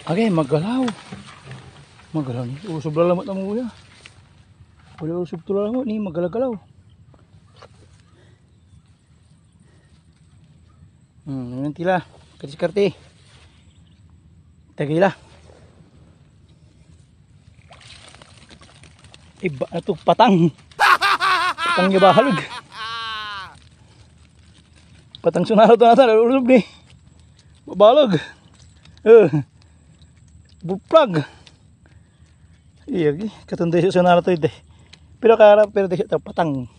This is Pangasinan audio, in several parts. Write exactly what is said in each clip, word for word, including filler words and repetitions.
Agay, magalaw. Magalaw ni. Usob la lamet na muya. Wala usob to la lamet ni, magalagalaw. Hmm, ano tila? Kadiskarte. Tagay la. Iba na to, patang. Patang ya bahalog. Patang so nala to natan, ulob ni. Babalag. Eh. Buplag. Iya, gi, katon daiset so nala to ide. Pero kara, pero daiset ta patang.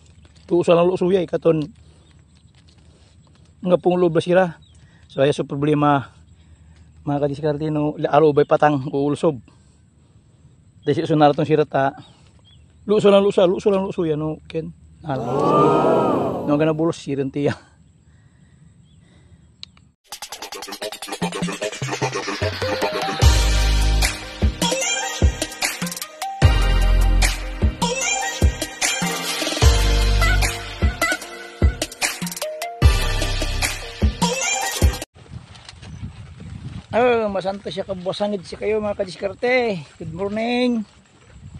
Tuusan lang lo suya, eh, katon nga punglob la sira. So, aya so problema, mga kadiskarte, no, la-, alo bay patang, uulsob. Daiset so nala ton sira ta, luso lang, luso, luso lang, luso yan, no, Ken? Nala. No, gana bulos, siren tiya. Oh, masantos ya kabuasan ed sikayo, mga kadiskarte. Good morning.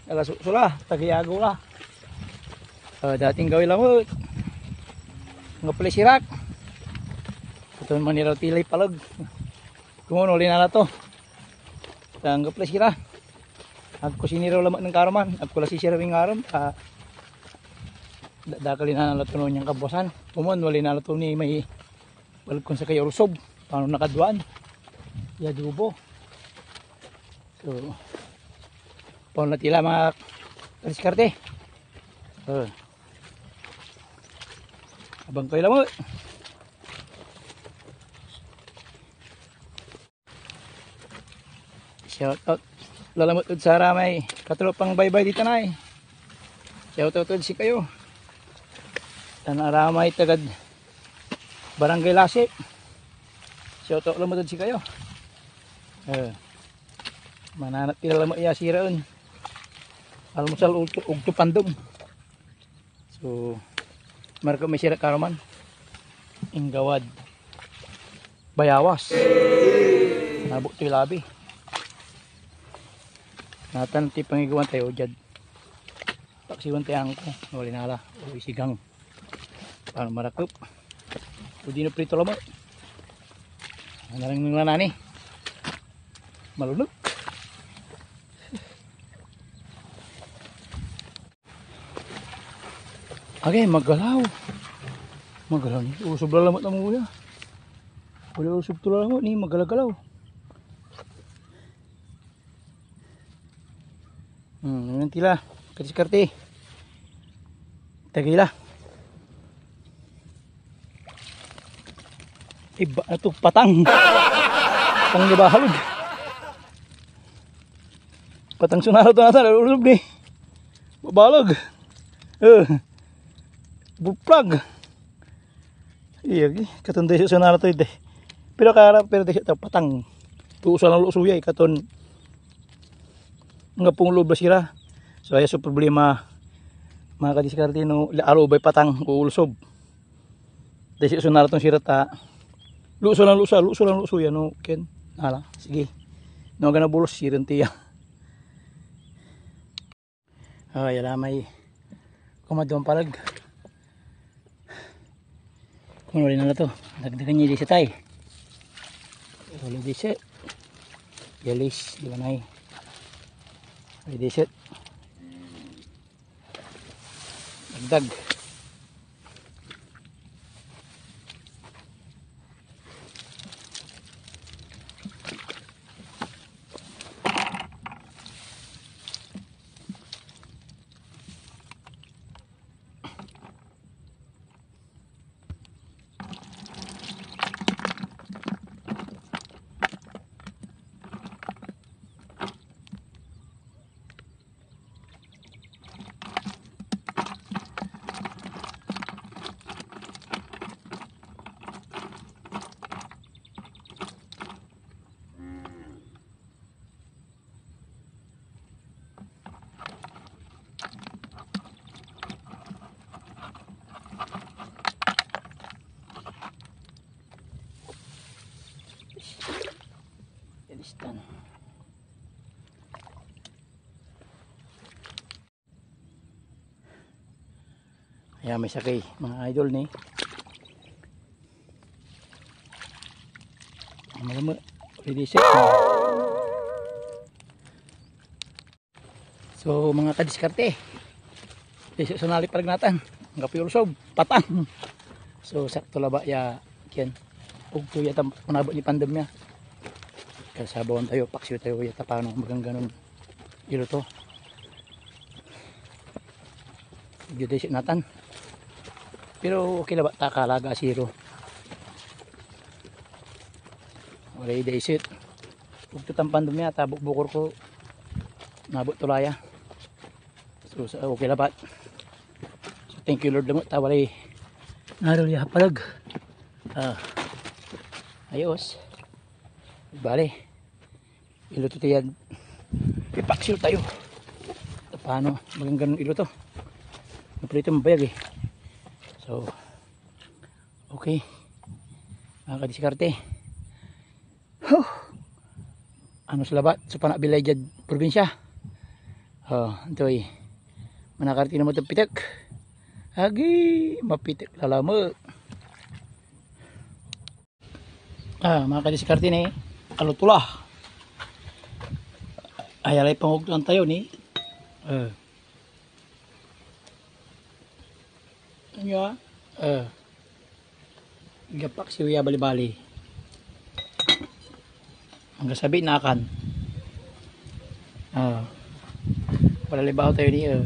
Alas otso la, tagiyago la. Ah, dating gawin lamet. Anggapo lay sirak. Ito maniraw tilay palag. Kumun, wala nala to. Anggapo lay sira. Agko siniraw lamet nen karuman. Agko la sisirawi ngarem. Ah, da-, dakal nala to nian kabuasan. Kumun, wala nala to ni may Balik kon sakey ya ulob, panon nakaduan ya adobo. So, panon la tila, mga kadiskarte. Oh. Abang kayo lamet. Shout out lalamet ed saramay katropang baybay ditan ay. Shout out ed sikayo. Tan aramay tagad Barangay Lasip. Shout out lamet ed sikayo. Eh, mananap tila lamet ya siraen. Almusal, ugto, ugto pandem. So, marka may sirak karuman. Inggawad bayawas. Nabok toy labi. Natan ti pangigawan tayo diad paksiwan tayo angko. Wala nala. O isigang. Para marakep. O di na prito lamet. Ano lang nila nani? Malunok. Agay, magalaw. Magalaw ni. Usob la lamet na muya. Wala usob to la lamet ni, magalagalaw. Hmm, ano tila? Kadiskarte. Tagay la. Iba na to, patang. Patang ya bahalog. Patang so nala to natan, ulob ni. Babalag. Eh. Buplag. Iya, gi, katon daiset so nala to ide. Pero kara, pero daiset ta patang. Tuusan lang lo suya, eh, katon anggapo loob la sira. So, aya so problema, mga kadiskarte, no, la-, alo bay patang, uulsob. Daiset so nala ton sira ta, luso lang, luso, luso lang, luso yan, no, Ken? Ala, sige. No, gana bulos, siren tiya. Oh, ya la may kumadwan palag. Kung wala na to, dagdagan niya daiset ay. Wala daiset. Yalis, di ba nay? Wala daiset. Dagdag. Ilistan. Ayan, may sakey, mga idol ni. Ano mo? Ready, set. So, mga kadiskarte, iso so nalipalag natan. Anggapoy olsob, patang. So, sakto labat ya, kian. Ugto ya tan manabot ni pandemya. Kasabawan tayo, paksiw tayo ya ta pano magangganon iluto. Medyo daiset natan. Pero okay labat ta kalaga a siro. Walay daiset. Ugto tan pandemya, ta bukbukor ko. Nabot to la ya. So, sa, okay labat. So, thank you Lord lamet, ta walay narel ya hapalag. Ah, ayos. Bale, iluto tayo yan. Ipaksiw tayo. Paano? Magangganon iluto. Naprito mabayag eh. So, okay. Mga kadiskarte. Huh! Anos labat so panabilay diad probinsya. Oh, antoy manakarte na mo pitek. Agi, mapitek lalamet. Ah, mga kadiskarte ni, aluto la. Ay, alay pangugtoan tayo ni. Eh. Ano ya? Eh. Gapak si Uya Balibali. Ang kasabi na akan. Ah. Wala libaw tayo ni, eh.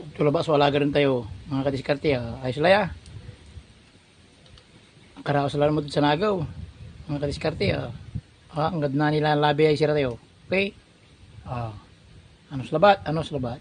Ugto labat so alagaran tayo, mga kadiskarte, ah. Ayos la ya. Karaos la mo sa nagaw, mga kadiskarte, ah. Ah, anggad na nila labi ay sira tayo. Okay? Ah. Anos labat, anos labat.